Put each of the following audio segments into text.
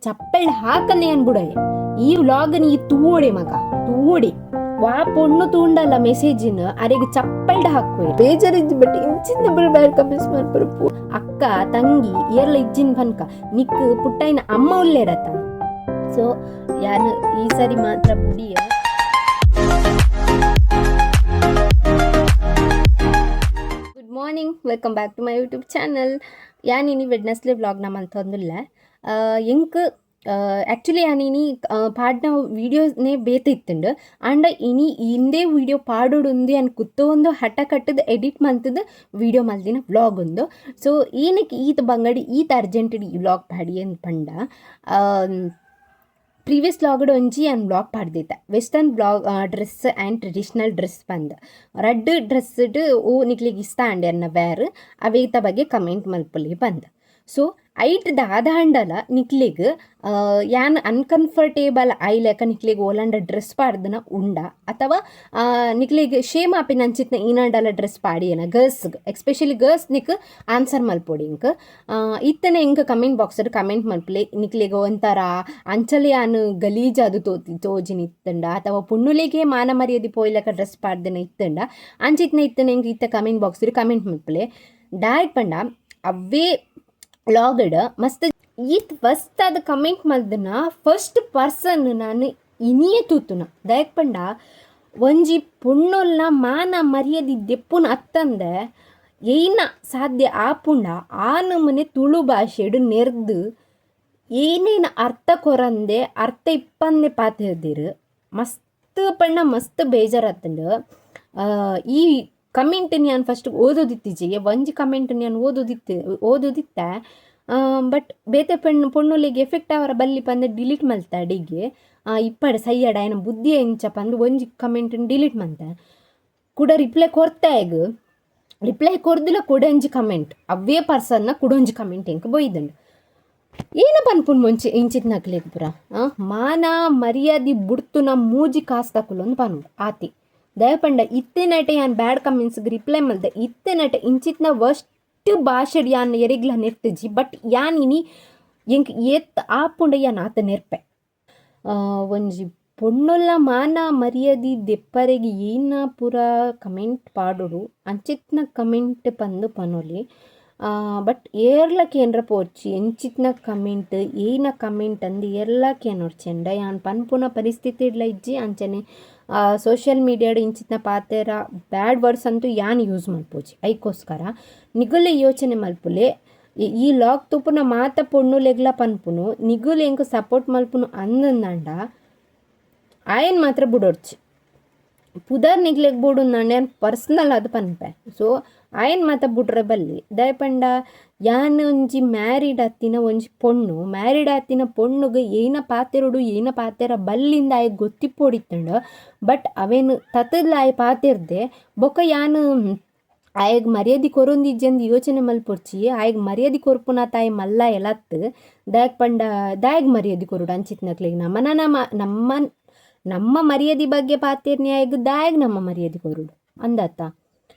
ಚಪ್ಪೆಳ್ ಹಾಕಂದೆ ಅನ್ಬಿಡಯ್ಯ. ಈ ವ್ಲಾಗ್ ನೀ ತೂವೊಡೆ ಮಗ ತೂವೊಡೆ. ವಾ ಪೊಣ್ಣು ತೂಂಡಲ್ಲ ಮೆಸೇಜಿನ ಅರೆಗ್ ಚಪ್ಪಲ್ಡ್ ಹಾಕುವೆ. ಬೇಜಾರಿಜ್ಜಿ, ಬಟ್ ಇಂಚಿನ ಬ್ಯಾಡ್ ಕಮೆಂಟ್ಸ್ ಮನ್ಪುರು. ಅಕ್ಕ ತಂಗಿ ಏರ್ಲ ಇಜ್ಜಿನ್ ಪನ್ಕ, ನಿಕ್ ಪುಟ್ಟೈನ ಅಮ್ಮ ಉಲ್ಲೇರತ. ಸೊ ಯಾನ್ ಈ ಸರಿ ಮಾತ್ರ ಬುಡಿಯ. Good morning, welcome back to my YouTube channel. ಯಾನ್ ಇನಿ ವೆಡ್ನೆಸ್ಲೆ ವ್ಲಾಗ್ ನಮ್ಮ ಅಂತಂದಿಲ್ಲ. ಎಂಕ್ ಆ್ಯಕ್ಚುಲಿ ಯಾನ್ ಇನಿ ಪಾಡ್ನ ವೀಡಿಯೋಸ್ನೇ ಬೇತೆ ಇತ್ತುಂಡು. ಆಂಡ ಇನಿ ಇಂದೇ ವೀಡಿಯೋ ಪಾಡೋಡುಂದು ಯಾನ್ ಕುತ್ತೊಂದು ಹಠ ಕಟ್ಟದ್ ಎಡಿಟ್ ಮಂತದ ವೀಡಿಯೋ ಮಲ್ದಿನ ವ್ಲಾಗ್ ಉಂದು. ಸೊ ಏನಕ್ಕೆ ಈತ ಬಂಗಡಿ ಈತ ಅರ್ಜೆಂಟ್ ಈ ವ್ಲಾಗ್ ಪಾಡಿ ಅಂದ್ ಪಂಡ, ಪ್ರೀವಿಯಸ್ ವ್ಲಾಗ್ಡ್ ಒಂಜಿ ಯಾನ್ vlog ಪಾಡ್ದಿತ್ತೆ, western vlog dress and traditional dress ಪಂದ್. ರಡ್ಡ್ ಡ್ರೆಸ್ಡ್ ಓ ನಿಕ್ಲೆಗ್ ಇಷ್ಟ ಆಂಡ್ ಎನ್ನ ವೇರ್ ಅವೇತ ಬಗ್ಗೆ ಕಮೆಂಟ್ ಮಲ್ಪೊಲಿ ಪಂದ್. ಸೊ ಐಟ್ ದಾದಾಂಡಲ ನಿಕ್ಲೆಗ್ ಯಾನ್ ಅನ್ಕಂಫರ್ಟೇಬಲ್ ಆಯ್ಲೆಕ ನಿಕ್ಲೆಗ್ ಓಲಾಂಡ ಡ್ರೆಸ್ ಪಾಡ್ದನ ಉಂಡ, ಅಥವಾ ನಿಕ್ಲೆಗ್ ಶೇಮ್ ಆಪಿನ ಅಂಚಿತ್ನ ಈನಾಂಡಲ dress ಪಾಡಿಯನ, girls, especially girls Nick answer ಮಲ್ಪೊಡು ಎಂಕ್. ಇತ್ತನೆ ಎಂಕ್ comment box comment ಮಲ್ಪಲೆ. ನಿಕ್ಲೆಗ್ ಒಂಥರ ಅಂಚಲೆ ಯಾನ್ ಗಲೀಜಾದ್ ತೋಜಿನ ಇತ್ತಂಡ, ಅಥವಾ ಪೊಣ್ಣುಲೆಗೆ ಮಾನ ಮರ್ಯಾದೆ ಪೋಯ್ಲಕ ಡ್ರೆಸ್ ಪಾಡ್ದನ ಇತ್ತಂಡ, ಅಂಚಿತ್ನ ಇತ್ತನೆ ಎಂಕ್ ಇತ್ತ comment box comment ಮಲ್ಪಲೆ. ದಾಯೆಗ್ ಪಂಡ ಅವ್ವೇ ವ್ಲಾಗ್ಡ್ ಮಸ್ತ್ ಈತ್ ಫಸ್ಟ್ ಅದು ಕಮೆಂಟ್ ಮಲ್ದನ ಫಸ್ಟ್ ಪರ್ಸನ್ ನಾನು ಇನಿಯೇ ತೂತುನ. ದಾಯೆಗ್ ಪಂಡ ಒಂಜಿ ಪೊಣ್ಣುಲ್ನ ಮಾನ ಮರ್ಯಾದೆ ದೆಪ್ಪುನ ಅತ್ತಂದೆ ಏಯ್ನ ಸಾಧ್ಯ ಆಪುಂಡ? ಆ ನಮೂನೆ ತುಳು ಭಾಷೆಡ್ ನೆರ್ದು ಏನೇನು ಅರ್ಥ ಕೊರಂದೆ ಅರ್ಥ ಇಪ್ಪಂದೆ ಪಾತೆರ್ದೆರ್. ಮಸ್ತ್ ಪಂಡ ಮಸ್ತ್ ಬೇಜಾರಾತುಂಡು. ಈ ಕಮೆಂಟ್ ಯಾನ್ ಫಸ್ಟ್ ಓದೋದಿತ್ತಿಜಿ. ಒಂಜಿ ಕಮೆಂಟ್ ಯಾನ್ ಓದೋದಿತ್ತು ಓದೋದಿತ್ತೆ, ಬಟ್ ಬೇತೆ ಪೊಣ್ಣುಲೆಗ್ ಎಫೆಕ್ಟ್ ಆವರ ಬಲ್ಲಿ ಪಂದ್ ಡಿಲೀಟ್ ಮಲ್ತೆ. ಅಡಿಗೆ ಇಪ್ಪಡ್ ಸಯ್ಯಡ ಆಯನ ಬುದ್ಧಿ ಎಂಚ ಪಂದ್ ಒಂಜಿ ಕಮೆಂಟ್ ಡಿಲೀಟ್ ಮಲ್ತೆ. ಕುಡ ರಿಪ್ಲೈ ಕೊರ್ತೆ. ಆಯಗ್ ರಿಪ್ಲೈ ಕೊರ್ದುಲ ಕುಡೊಂಜಿ ಕಮೆಂಟ್, ಅವ್ವೇ ಪರ್ಸನ್ನ ಕುಡೊಂಜಿ ಕಮೆಂಟ್ ಎಂಕ್ ಬೈದುಂಡು. ಏನ ಪನ್ಪುಂಡು ಮುಂಚೆ ಇಂಚಿತ್ನಕ್ಲೆಗ್ ಪೂರ? ಮಾನ ಮರ್ಯಾದೆ ಬುಡ್ತುನ ಮೂಜಿ ಕಾಸ್ ತಕುಲೊಂದು ಪನೊಡು ಆತೆ. ದಯಪಂಡ ಇತ್ತಿನಟೆ ಯಾನ್ ಬ್ಯಾಡ್ ಕಮೆಂಟ್ಸ್ಗ್ ರಿಪ್ಲೈ ಮಲ್ದೆ. ಇತ್ತಿನಟೆ ಇಂಚಿತ್ನ ವರ್ಸ್ಟ್ ಭಾಷೆಡ್ ಯಾನ್ ಎರೆಗ್ಲ ನೆರ್ತಿಜಿ. ಬಟ್ ಯಾನ್ ಇನಿ ಎಂಕ್ ಏತ್ ಆಪುಂಡ ಯಾನ್ ಆತ ನೆರ್ಪೆ. ಒಂಜಿ ಪೊಣ್ಣುಲ್ಲ ಮಾನ ಮರ್ಯಾದೆ ದೆಪ್ಪರೆಗ್ ಏನ ಪೂರ ಕಮೆಂಟ್ ಪಾಡೊಡು, ಅಂಚಿತ್ನ ಕಮೆಂಟ್ ಪಂದ್ ಪನೊಲಿ. ಬಟ್ ಏರ್ಲ ಕೇನ್ರ ಪೋರ್ಚಿ, ಎಂಚಿತ್ನ ಕಮೆಂಟ್ ಏನ ಕಮೆಂಟ್ ಅಂದ್ ಏರ್ಲ ಕೇನೊಡ್ಚೆಂಡ ಯಾನ್ ಪನ್ಪುನ ಪರಿಸ್ಥಿತಿ ಇಜ್ಜಿ. ಅಂಚನೆ ಸೋಷಿಯಲ್ ಮೀಡಿಯಾಡ್ ಇಂಚಿತ್ನ ಪಾತೆರ, ಬ್ಯಾಡ್ ವರ್ಡ್ಸ್ ಅಂತೂ ಯಾನ್ ಯೂಸ್ ಮಲ್ಪುಜಿ. ಐಕೋಸ್ಕರ ನಿಗುಲೆ ಯೋಚನೆ ಮಲ್ಪುಲೆ. ಈ ವ್ಲಾಗ್ ತೂಪುನ ಮಾತ ಪೊಣ್ಣುಲೆಗ್ಲ ಪನ್ಪುನು, ನಿಗುಲು ಎಂಕ್ ಸಪೋರ್ಟ್ ಮಲ್ಪುನು ಅಂದಂಡ ಆಯನ್ ಮಾತ್ರ ಬುಡೊಡ್ಚಿ. ಪುದರ್ ನಿಗ್ಲೆಗ್ ಬೋಡುಂದಾಂಡ ಯಾನ್ ಪರ್ಸನಲ್ ಆದ್ ಪನ್ಪೆ. ಸೊ ಆಯನ್ ಮಾತ ಬುಡ್ರೆ ಬಲ್ಲಿ. ದಾಯೆ ಪಂಡ ಯಾನ್ ಒಂಜಿ ಮ್ಯಾರಿಡ್ ಆತಿನ ಒಂಜಿ ಪೊಣ್ಣು. ಮ್ಯಾರಿಡ್ ಆತಿನ ಪೊಣ್ಣುಗ್ ಏನ ಪಾತೆರೊಡು, ಏನ ಪಾತೆರ ಬಲ್ಲಿಂದ್ ಆಯಗ್ ಗೊತ್ತಿಪ್ಪೊಡಿತ್ತುಂಡು. ಬಟ್ ಅವೇನ್ ತತ್ತುದ್ಲ ಆಯೆ ಪಾತೆರ್ದೆ. ಬೊಕ ಯಾನ್ ಆಯಗ್ ಮರ್ಯಾದೆ ಕೊರೊಂದಿಜ್ಜಂದ್ ಯೋಚನೆ ಮಲ್ಪೊಡ್ಚಿ. ಆಯಗ್ ಮರ್ಯಾದೆ ಕೊರ್ಪುನಾತ್ ಆಯೆ ಮಲ್ಲ ಎಲತ್ತ್. ದಾಯೆಗ್ ಪಂಡ ದಾಯೆಗ್ ಮರ್ಯಾದೆ ಕೊರೊಡು ಅಂಚಿತ್ನಕ್ಲೆಗ್? ನಮನ ನಮ ನಮ್ಮ ನಮ್ಮ ಮರ್ಯಾದೆ ಬಗ್ಗೆ ಪಾತೆರ್ನಿ ಆಯಗ್ ದಾಯೆಗ್ ನಮ್ಮ ಮರ್ಯಾದೆ ಕೊರೊಡು ಅಂದತ್ತ?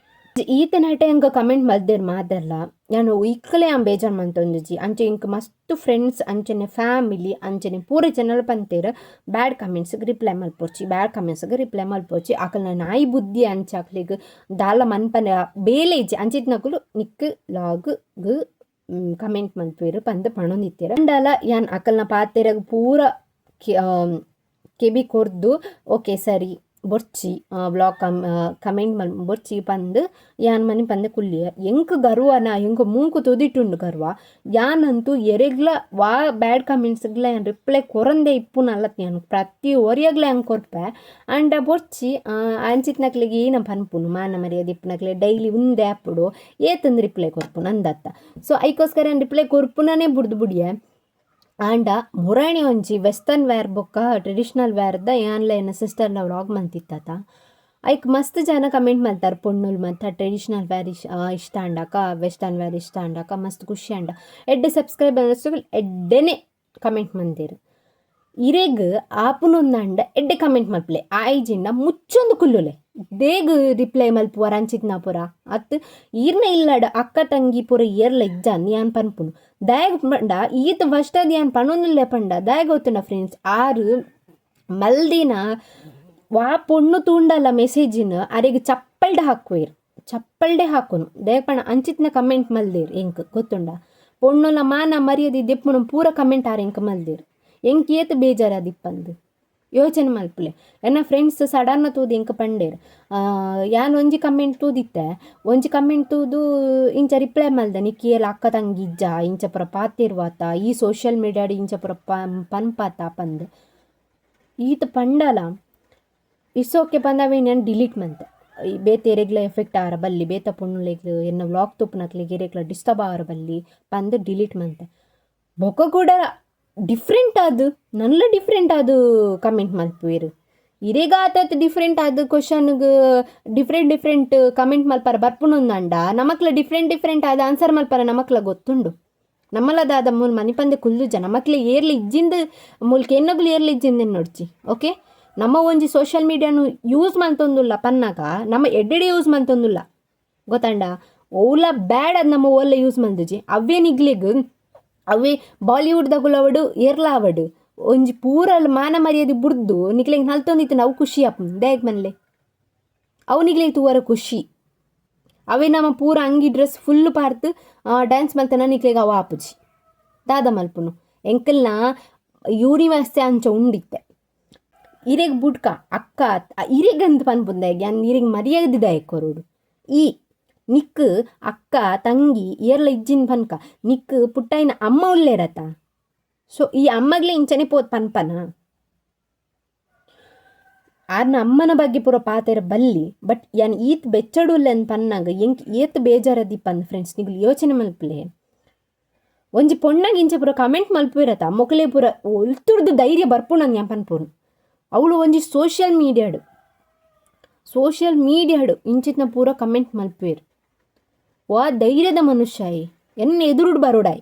ಈತನಟೆ ಎಂಕ್ ಕಮೆಂಟ್ ಮಲ್ದೆರ್ ಮಾತೆರ್ಲ. ಯಾನ್ ಇಕ್ಕಲೆ ಯಾನ್ ಬೇಜಾರ್ ಮಂತೊಂದಿಜ್ಜಿ. ಅಂಚೆ ಎಂಕ್ ಮಸ್ತ್ ಫ್ರೆಂಡ್ಸ್, ಅಂಚನೆ ಫ್ಯಾಮಿಲಿ, ಅಂಚನೆ ಪೂರ ಜನಲ ಪಂತೆರ್, ಬ್ಯಾಡ್ ಕಮೆಂಟ್ಸ್ಗ್ ರಿಪ್ಲೈ ಮಲ್ಪೊಡ್ಚಿ, ಬ್ಯಾಡ್ ಕಮೆಂಟ್ಸ್ಗ್ ರಿಪ್ಲೈ ಮಲ್ಪೊಡ್ಚಿ, ಅಕಲ್ನ ನಾಯಿ ಬುದ್ಧಿ ಅಂಚ, ಅಕ್ಲೆಗ್ ದಾಲ ಮನ್ಪನೆ ಬೇಲೆ ಇಜ್ಜಿ, ಅಂಚಿತ್ನಕುಲು ನಿಕ್ಕ್ ವ್ಲಾಗ್ ಗ್ ಕಮೆಂಟ್ ಮಲ್ಪುವೆರ್ ಪಂದ್ ಪನೊಂದಿತ್ತೆರ್. ಆಂಡಲ ಯಾನ್ ಅಕಲ್ನ ಪಾತೆರಗ್ ಪೂರ ಕೆಬಿ ಕೊರ್ದು, ಓಕೆ ಸರಿ, ಬೊರ್ಚಿ ವ್ಲಾಗ್ ಕಮೆಂಟ್ ಮಲ್ ಬೊರ್ಚಿ ಪಂದ್ ಯಾನ್ ಮನಿಪಂದೆ ಕುಲ್ಲಿಯೆ. ಎಂಕ್ ಗರ್ವನ, ಎಂಕ್ ಮೂಂಕು ತುದಿಟುಂಡು ಗರ್ವ. ಯಾನಂತೂ ಎರೆಗ್ಲ ವಾ ಬ್ಯಾಡ್ ಕಮೆಂಟ್ಸ್ಗ್ಲ ಯಾನ್ ರಿಪ್ಲೈ ಕೊರಂದೆ ಇಪ್ಪುನಲ್ಲ. ಯಾನ್ ಪ್ರತಿ ಒರಿಯಗ್ಲ ಯಾನ್ ಕೊರ್ಪೆ. ಆಂಡ ಬೊರ್ಚಿ ಅಂಚಿತ್ನಕ್ಲೆಗ್ ಏನ ಪನ್ಪುನು? ಮಾನ ಮರ್ಯಾದೆ ಇಪ್ಪುನಕ್ಲೆ ಡೈಲಿ ಉಂದೆ ಆಪುಡು, ಏತಂದ್ ರಿಪ್ಲೈ ಕೊರ್ಪುನು ಅಂದತ್ತ? ಸೊ ಐಕೋಸ್ಕರ ಯಾನ್ ರಿಪ್ಲೈ ಕೊರ್ಪುನನೇ ಬುಡ್ದು ಬುಡಿಯೆ. ಆಂಡ ಮುರಾಣಿ ಒಂಜಿ ವೆಸ್ಟರ್ನ್ ವೇರ್ ಬೊಕ್ಕ ಟ್ರೆಡಿಷನಲ್ ವೇರ್ದ ಯಾನ್ಲ ಎನ್ನ ಸಿಸ್ಟರ್ನ ವ್ಲಾಗ್ ಮಂತಿತ್ತತ, ಐಕ್ ಮಸ್ತ್ ಜನ ಕಮೆಂಟ್ ಮಲ್ತಾರ್. ಪೊಣ್ಣುಲು ಮಾತ ಟ್ರೆಡಿಷನಲ್ ವೇರ್ ಇಷ್ಟ ಆಂಡಕ, ವೆಸ್ಟರ್ನ್ ವೇರ್ ಇಷ್ಟ ಆಂಡಕ, ಮಸ್ತ್ ಖುಷಿ ಆಂಡ, ಎಡ್ಡೆ ಸಬ್ಸ್ಕ್ರೈಬರ್ಸ್ ಎಡ್ಡೆನೆ ಕಮೆಂಟ್ ಮಂದೆರ್. ಇರೆಗ್ ಆಪುನೊಂದಾಂಡ ಎಡ್ಡೆ ಕಮೆಂಟ್ ಮಲ್ಪುಲೆ, ಆಯ್ಜಿಂಡ ಮುಚ್ಚೊಂದು ಕುಲ್ಲುಲೆ. ದೇಗ್ ರಿಪ್ಲೈ ಮಲ್ಪುವರ್ ಅಂಚಿತ್ನ ಪೂರ ಅತ್ತ್ ಈರ್ನ ಇಲ್ಲಡ್ ಅಕ್ಕ ತಂಗಿ ಪೂರ ಏರ್ಲ ಇಜ್ಜಾಂದ್ ಯಾನ್ ಪನ್ಪುನು. ದಾಯೆಗ್ ಪಂಡ ಈತ್ ಫಸ್ಟ್ ಆದ್ ಯಾನ್ ಪನೊಂದುಲ್ಲೆ ಪಂಡ ದಾಯೆ ಗೊತ್ತುಂಡ ಫ್ರೆಂಡ್ಸ್, ಆರ್ ಮಲ್ದಿನ ವಾ ಪೊಣ್ಣು ತೂಂಡಲ ಮೆಸೇಜಿನ್ ಅರೆಗ್ ಚಪ್ಪಲ್ಡ್ ಹಾಕುವೆರ್, ಚಪ್ಪಲ್ಡೇ ಹಾಕುನು. ದಾಯೆ ಪಂಡ ಅಂಚಿತ್ನ ಕಮೆಂಟ್ ಮಲ್ದೆರ್ ಎಂಕ್ ಗೊತ್ತುಂಡ. ಪೊಣ್ಣುನ ಮಾನ ಮರ್ಯಾದೆ ದೆಪ್ಪುನು ಪೂರ ಕಮೆಂಟ್ ಆರ್ ಎಂಕ್ ಮಲ್ದೆರ್. ಎಂಕ್ ಏತ್ ಬೇಜಾರಾದಿಪ್ಪಂದ್ ಯೋಚನೆ ಮಲ್ಪುಲೆ. ಎನ್ನ ಫ್ರೆಂಡ್ಸ್ ಸಡನ್ ತೂದು ಎಂಕ್ ಪಂಡೆರ್, ಯಾನ್ ಒಂಜಿ ಕಮೆಂಟ್ ತೂದಿತ್ತೆ, ಒಂಜಿ ಕಮೆಂಟ್ ತೂದು ಇಂಚ ರಿಪ್ಲೈ ಮಲ್ದೆ, ನಿಕ್ಕ್ ಏಲ ಅಕ್ಕ ತಂಗಿ ಇಜ್ಜಾ ಇಂಚ ಪೂರ ಪಾತೆರ್ವಾತ ಈ ಸೋಶಿಯಲ್ ಮೀಡಿಯಾಡ್ ಇಂಚ ಪೂರ ಪನ್ಪಾತ ಪಂದ್. ಈತ್ ಪಂಡಲ it's okay ಪಂದ್ ಅವೆನ್ ಯಾನ್ ಡಿಲೀಟ್ ಮಲ್ತೆ. ಬೇತೆ ಎರೆಗ್ಲ ಎಫೆಕ್ಟ್ ಆವರ ಬಲ್ಲಿ, ಬೇತೆ ಪೊಣ್ಣುಲೆಗ್ ಎನ್ನ ವ್ಲಾಗ್ ತೂಪುನಕ್ಲೆಗ್ ಎರೆಗ್ಲ ಡಿಸ್ಟರ್ಬ್ ಆವರ ಬಲ್ಲಿ ಪಂದ್ ಡಿಲೀಟ್ ಮಲ್ತೆ. ಬೊಕ ಕೂಡ ಡಿಫ್ರೆಂಟ್ ಆದ್ ನನ್ಲ ಡಿಫ್ರೆಂಟ್ ಆದ್ ಕಮೆಂಟ್ ಮಲ್ಪುವೆರ್. ಇರೆಗಾತತ್ ಡಿಫ್ರೆಂಟ್ ಆದ್ ಕ್ವಶನ್ಗ್ different different comment ಮಲ್ಪರ ಬರ್ಪುನಂದಾಂಡ ನಮಕ್ಲ different different ಆದ್ ಆನ್ಸರ್ ಮಲ್ಪರ ನಮಕ್ಲ ಗೊತ್ತುಂಡು. ನಮ್ಮಲ ದಾದ ಮೂಲು ಮನಿಪಂದೆ ಕುಲ್ಲುಜ, ನಮಕ್ಲ ಏರ್ಲ ಇಜ್ಜಿಂದ್ ಮೂಲು ಕೇನ್ನಗುಲು ಏರ್ಲ ಇಜ್ಜಿಂದ್ ಎನ್ನೊಡ್ಚಿ. ಓಕೆ, ನಮ್ಮ ಒಂಜಿ ಸೋಷಿಯಲ್ ಮೀಡಿಯಾನು ಯೂಸ್ ಮಲ್ತೊಂದುಲ್ಲ ಪನ್ನಗ ನಮ್ಮ ಎಡ್ಡೆಡೆ ಯೂಸ್ ಮಲ್ತೊಂದುಲ್ಲ ಗೊತ್ತಂಡ. ಓಲ ಬ್ಯಾಡ್ ಆದ್ ನಮ್ಮ ಓಲ್ಲ ಯೂಸ್ ಮಲ್ದುಜಿ. ಅವೇ ನಿಗ್ಲೆಗ್ ಅವೇ ಬಾಲಿವುಡ್ ದಗುಲವಡು ಏರ್ಲ ಆವಡ್ ಒಂಜಿ ಪೂರ ಮಾನ ಮರ್ಯಾದೆ ಬುಡ್ದು ನಿಕ್ಲೆಗ್ ನಲ್ತೊಂದಿತ್ತಿನ ಅವು ಖುಷಿ ಆಪುಂಡು. ದಾಯೆಗ್ ಮನ್ಲೆ ಅವು ನಿಕ್ಲೆಗ್ ತೂವರ ಖುಷಿ. ಅವೇ ನಮ್ಮ ಪೂರ ಅಂಗಿ ಡ್ರೆಸ್ ಫುಲ್ ಪಾಡ್ದ್ ಡ್ಯಾನ್ಸ್ ಮಲ್ತನ ನಿಕ್ಲೆಗ್ ಅವು ಆಪುಜಿ. ದಾದ ಮಲ್ಪುನು ಎಂಕಲ್ನ ಯೂನಿವರ್ಸೇ ಅಂಚ ಉಂಡಿತ್ತೆ. ಇರೆಗ್ ಬುಡ್ಕ ಅಕ್ಕ ಇರೆಗಂದ್ ಪನ್ಪುಂಡು ದಾಯೆಗ್ ಯಾನ್ ಇರೆಗ್ ಮರ್ಯಾದೆ ದಾಯೆಗ್ ಕೊರೊಡು. ಈ ನಿಕ್ಕ್ ಅಕ್ಕ ತಂಗಿ ಏರ್ಲ ಇಜ್ಜಿಂದ್ ಪನ್ಕ ನಿಕ್ಕ್ ಪುಟ್ಟಾಯಿನ ಅಮ್ಮ ಉಲ್ಲೇರತ. ಸೊ ಈ ಅಮ್ಮಗ್ಲೇ ಇಂಚನೆ ಪೋದು ಪನ್ಪನ. ಆರ್ನ ಅಮ್ಮನ ಬಗ್ಗೆ ಪೂರ ಪಾತೆರ ಬಲ್ಲಿ, ಬಟ್ ಯಾನ್ ಈತ್ ಬೆಚ್ಚಡುಲ್ಲೆಂದ್ ಪನ್ನಗ ಎಂಕ್ ಏತ್ ಬೇಜಾರದಿಪ್ಪಂದ್ ಫ್ರೆಂಡ್ಸ್ ನಿಗುಲು ಯೋಚನೆ ಮಲ್ಪುಲೆ. ಒಂಜಿ ಪೊಣ್ಣಗ್ ಇಂಚ ಪೂರ ಕಮೆಂಟ್ ಮಲ್ಪುವೆರತ ಮೊಕಲೆ ಪೂರ ಒಲ್ತುರ್ದು ಧೈರ್ಯ ಬರ್ಪುಂಡಂದ್ ಯಾನ್ ಪನ್ಪುನು. ಅವ್ಲು ಒಂಜಿ ಸೋಷಿಯಲ್ ಮೀಡಿಯಾಡ್ ಸೋಷಿಯಲ್ ಮೀಡಿಯಾಡ್ ಇಂಚಿತ್ನ ಪೂರ ಕಮೆಂಟ್ ಮಲ್ಪುವೆರ್. ವಾ ಧೈರ್ಯದ ಮನುಷ್ಯ ಎನ್ನ ಎದುರುಡು ಬರೋಡಾಯ್,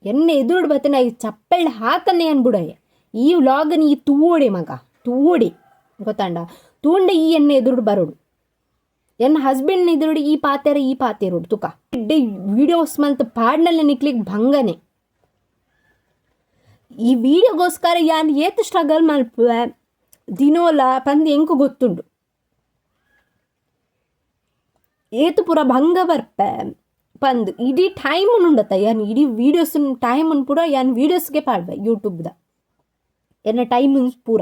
ಎನ್ನ ಎದುರುಡು ಬತ್ತನ ಈ ಚಪ್ಪೆಳ್ ಹಾಕಂದೆ ಯಾನ್ ಬುಡಯೆ. ಈ ವ್ಲಾಗ್ ಈ ತೂವೊಡೆ ಮಗ ತೂವೊಡೆ ಗೊತ್ತಾಂಡ. ತೂಂಡ ಈ ಎನ್ನ ಎದುರುಡು ಬರೋಡು, ಎನ್ನ ಹಸ್ಬೆಂಡ್ ಎದುರುಡು ಈ ಪಾತೆರ ಈ ಪಾತೆರೋಡು ತುಕ ವಿಡಿಯೋಸ್ ಮಲ್ತ್ ಪಾಡ್ನಲ್ಲ ನಿಕ್ಲಿಗ್ ಭಂಗನೆ. ಈ ವಿಡಿಯೋಗೋಸ್ಕರ ಯಾನ್ ಏತ್ ಸ್ಟ್ರಗಲ್ ಮಲ್ಪುವೆ ದಿನೋಲ ಪಂದ್ ಎಂಕ್ ಗೊತ್ತುಂಡು. ಏತ್ ಪೂರ ಭಂಗ ಬರ್ಪೆ ಪಂದ್ ಇಡೀ ಟೈಮ್ ಉಂಡತ್ತ ಯಾನ್ ಇಡೀ ವೀಡಿಯೋಸ್ ಟೈಮ್ ಪೂರ ಯಾನ್ ವೀಡಿಯೋಸ್ಗೆ ಪಾಡ್ವೆ ಯೂಟ್ಯೂಬ್ದ ಎನ್ನ ಟೈಮ್ ಪೂರ.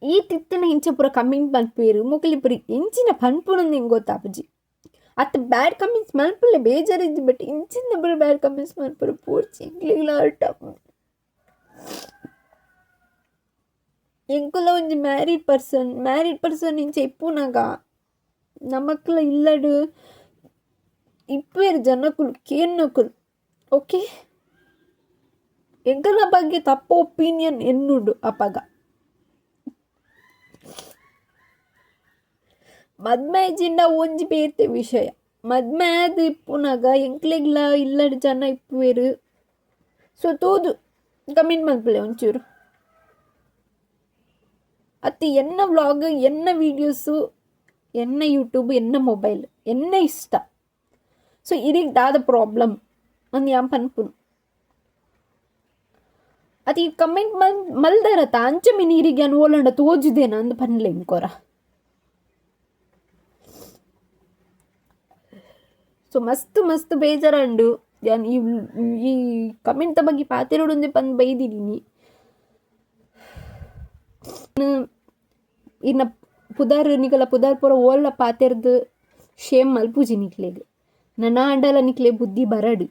ಈ ತಿತ್ತಿನ ಇಂಚ ಪೂರ ಕಮೆಂಟ್ ಮಲ್ಪುವೆರ್ ಮೊಕುಲು ಪೂರ ಎಂಚಿನ ಪನ್ಪುನಂದ್ ಎಂಕ್ ಗೊತ್ತಾಪುಜಿ. ಅತ್ ಬ್ಯಾಡ್ ಕಮೆಂಟ್ಸ್ ಮಲ್ಪುಲೆ ಬೇಜಾರಿಜ್ಜಿ, ಬಟ್ ಇಂಚಿನ ಪೂರ ಬ್ಯಾಡ್ ಕಮೆಂಟ್ಸ್ ಮಲ್ಪುರೆ ಪೋರ್ಚಿ ಎಂಕ್ಲೆಗ್ಲ ಹರ್ಟ್ ಆಪುಂಡು. ಎಂಕುಲ ಒಂಜಿ married person, married person ಇಂಚ ಇಪ್ಪುನಗ ನಮಕ್ಲ ಇಲ್ಲಡ್ ಇಪ್ಪುವೆರ್ ಜನಕುಲು ಕೇನ್ನಕುಲು. ಓಕೆ, ಎಂಕಲ್ನ ಬಗ್ಗೆ ತಪ್ಪು ಒಪೀನಿಯನ್ ಎನ್ನುಂಡು ಅಪಗ. ಮದ್ಮೆ ಇಜ್ಜಿಂಡ ಒಂಜಿ ಬೇತೆ ವಿಷಯ, ಮದ್ಮೆ ಆದ್ ಇಪ್ಪುನಗ ಎಂಕ್ಲೆಗ್ಲ ಇಲ್ಲಡ್ ಜನ ಇಪ್ಪುವೆರ್. ಸೊ ತೂದು ಕಮೆಂಟ್ ಮಲ್ಪುಲೆ ಒಂಚೂರು. ಅತ್ತ್ ಎನ್ನ ವ್ಲಾಗ್ ಎನ್ನ ವೀಡಿಯೋಸು ಎನ್ನ ಯೂಟ್ಯೂಬ್ ಎನ್ನ ಮೊಬೈಲ್ ಎನ್ನ ಇಷ್ಟ. ಸೊ ಇರೆಗ್ ದಾದ ಪ್ರಾಬ್ಲಮ್ ಅಂದ್ ಯಾನ್ ಪನ್ಪುನು. ಅತ್ ಈ ಕಮೆಂಟ್ ಮಲ್ದರತ ಅಂಚ ಮಿನಿ ಇರೆಗ್ ಯಾನ್ ಓಲಂಡ ತೋಜುದೇನ ಅಂದ್ ಪನ್ಲೆ ಎಂಕೊರ. ಸೊ ಮಸ್ತ್ ಮಸ್ತ್ ಬೇಜಾರಂಡು ಯಾನ್ ಈ ಕಮೆಂಟ್ ಬಗ್ಗೆ ಪಾತೆರೊಡುಂದೆ ಪಂದ್ ಬೈದಿದ್ದೀನಿ. ಇರ್ನ ಪುದರ್ ನಿಕಲ ಪುದರ್ ಪೂರ ಓಲ್ಲ ಪಾತೆರ್ದ್ ಶೇಮ್ ಮಲ್ಪುಜಿ ನಿಕ್ಲೆಗ್. ನನ ಆಂಡಲ ನಿಕ್ಲೆ ಬುದ್ಧಿ ಬರಡ್.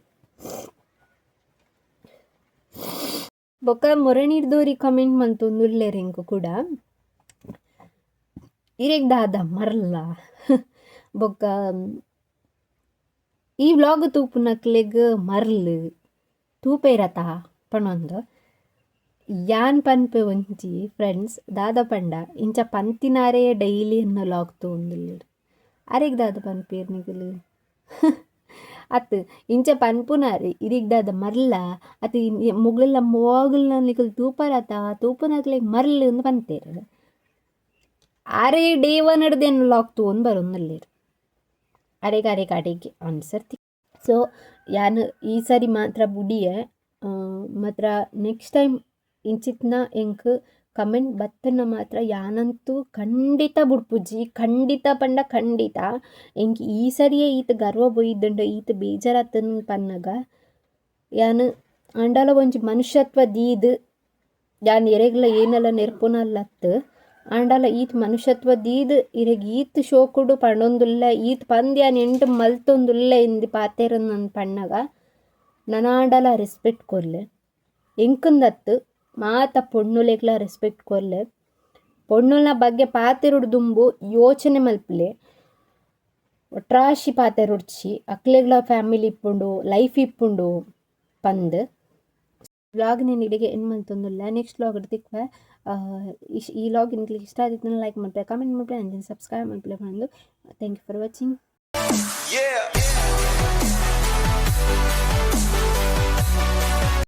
ಬೊಕ ಮೊರಣಿರ್ದೋರಿ ಕಮೆಂಟ್ ಮಲ್ತೊಂದುಲ್ಲೆರ್ ಎಂಕ್ ಕೂಡ. ಇರೆಗ್ ದಾದ ಮರ್ಲ. ಬೊಕ ಈ ವ್ಲಾಗ್ ತೂಪುನಕ್ಲೆಗ್ ಮರ್ಲ್ ತೂಪೇರತ ಪನೊಂದು ಯಾನ್ ಪನ್ಪೆ ಒಂಜಿ ಫ್ರೆಂಡ್ಸ್ ದಾದ ಪಂಡ ಇಂಚ ಪಂತಿನಾರೇ ಡೈಲಿ ಎನ್ನ ವ್ಲಾಗ್ ತೂವೊಂದುಲ್ಲೆರ್. ಅರೆಗ್ ದಾದ ಪನ್ಪೇರ್ ನಿಕುಲು. ಅತ್ತ್ ಇಂಚ ಪನ್ಪುನಾರ್ ಇರಿಗ್ ದಾದ ಮರ್ಲ ಅತ್ತ್ ಮೊಗುಲ್ಲ ಮೋಗುಲ್ನ ನಿಕುಲು ತೂಪರತ ತೂಪುನಕ್ಲೆಗ್ ಮರ್ಲ್ ಅಂದ್ ಪನ್ತೆರ್. ಆರೇ ಡೇ ಒನ್ ಡ್ದ್ ಎನ್ನ ವ್ಲಾಗ್ ತೂವೊಂದು ಬರೊಂದುಲ್ಲೆರ್. ಅರೆಗ್ ಅರೆಗ್ ಅಡೆಗೆ ಆನ್ಸರ್ ತಿಕ್. ಸೊ ಯಾನ್ ಈ ಸರಿ ಮಾತ್ರ ಬುಡಿಯೆ ಮಾತ್ರ ನೆಕ್ಸ್ಟ್ ಟೈಮ್ ಇಂಚಿತ್ನ ಎಂಕ್ ಕಮೆಂಟ್ ಬತ್ತ್ಂಡ ಮಾತ್ರ ಯಾನಂತೂ ಖಂಡಿತ ಬುಡ್ಪುಜಿ ಖಂಡಿತ ಪಂಡ ಖಂಡಿತ. ಎಂಕ್ ಈ ಸರಿಯೇ ಈತ್ ಗರ್ವ ಪೋಯಿದ್ಂಡ್ ಈತ್ ಬೇಜಾರಾತ್ಂಡ್ ಪನ್ನಗ ಯಾನ್ ಆಂಡಲ ಒಂಜಿ ಮನುಷ್ಯತ್ವ ದೀದ್ ಯಾನ್ ಏರೆಗ್ಲ ಏನಲ ನೆರ್ಪುನಲ್ಲತ್ತ್ ಆಂಡಲ ಈತ್ ಮನುಷ್ಯತ್ವ ದೀದ್ ಇರೆಗ್ ಈತ್ ಶೋಕುಡು ಪಂಡೊಂದುಲ್ಲೆ ಈತ್ ಪಂದ್ ಯಾನ್ ಎಂಡ್ ಮಲ್ತೊಂದುಲ್ಲೆ ಇಂದ್ ಪಾತೆರೊಂದು ಪನ್ನಗ ನನಾಂಡಲ ರೆಸ್ಪೆಕ್ಟ್ ಕೊರ್ಲೆ. ಎಂಕುಂದತ್ತ್ ಮಾತ ಪೊಣ್ಣುಲೆಗ್ಲ ರೆಸ್ಪೆಕ್ಟ್ ಕೊರ್ಲೆ. ಪೊಣ್ಣುಲ್ನ ಬಗ್ಗೆ ಪಾತೆರೊಡು ದುಂಬು ಯೋಚನೆ ಮಲ್ಪುಲೆ. ಒಟ್ರಾಶಿ ಪಾತೆರೊಡ್ಚಿ ಅಕ್ಲೆಗ್ಲ ಫ್ಯಾಮಿಲಿ ಇಪ್ಪುಂಡು ಲೈಫ್ ಇಪ್ಪುಂಡು ಪಂದ್. ವ್ಲಾಗ್ ನ್ ಇಡೆಗೆ ಎಂಡ್ ಮಲ್ತೊಂದುಲ್ಲೆ ನೆಕ್ಸ್ಟ್ ವ್ಲಾಗ್ ಡ್ ತಿಕ್ಕುವೆ. ಈ ವ್ಲಾಗ್ ನಿಕ್ಲೆಗ್ ಇಷ್ಟ ಆದಿತ್ತ್ಂಡ ಲೈಕ್ ಮಲ್ಪುಲೆ ಕಮೆಂಟ್ ಮಲ್ಪುಲೆ ಅಂಚನೆ ಸಬ್ಸ್ಕ್ರೈಬ್ ಮಲ್ಪುಲೆ ಪಂದ್ thank you for watching. Yeah.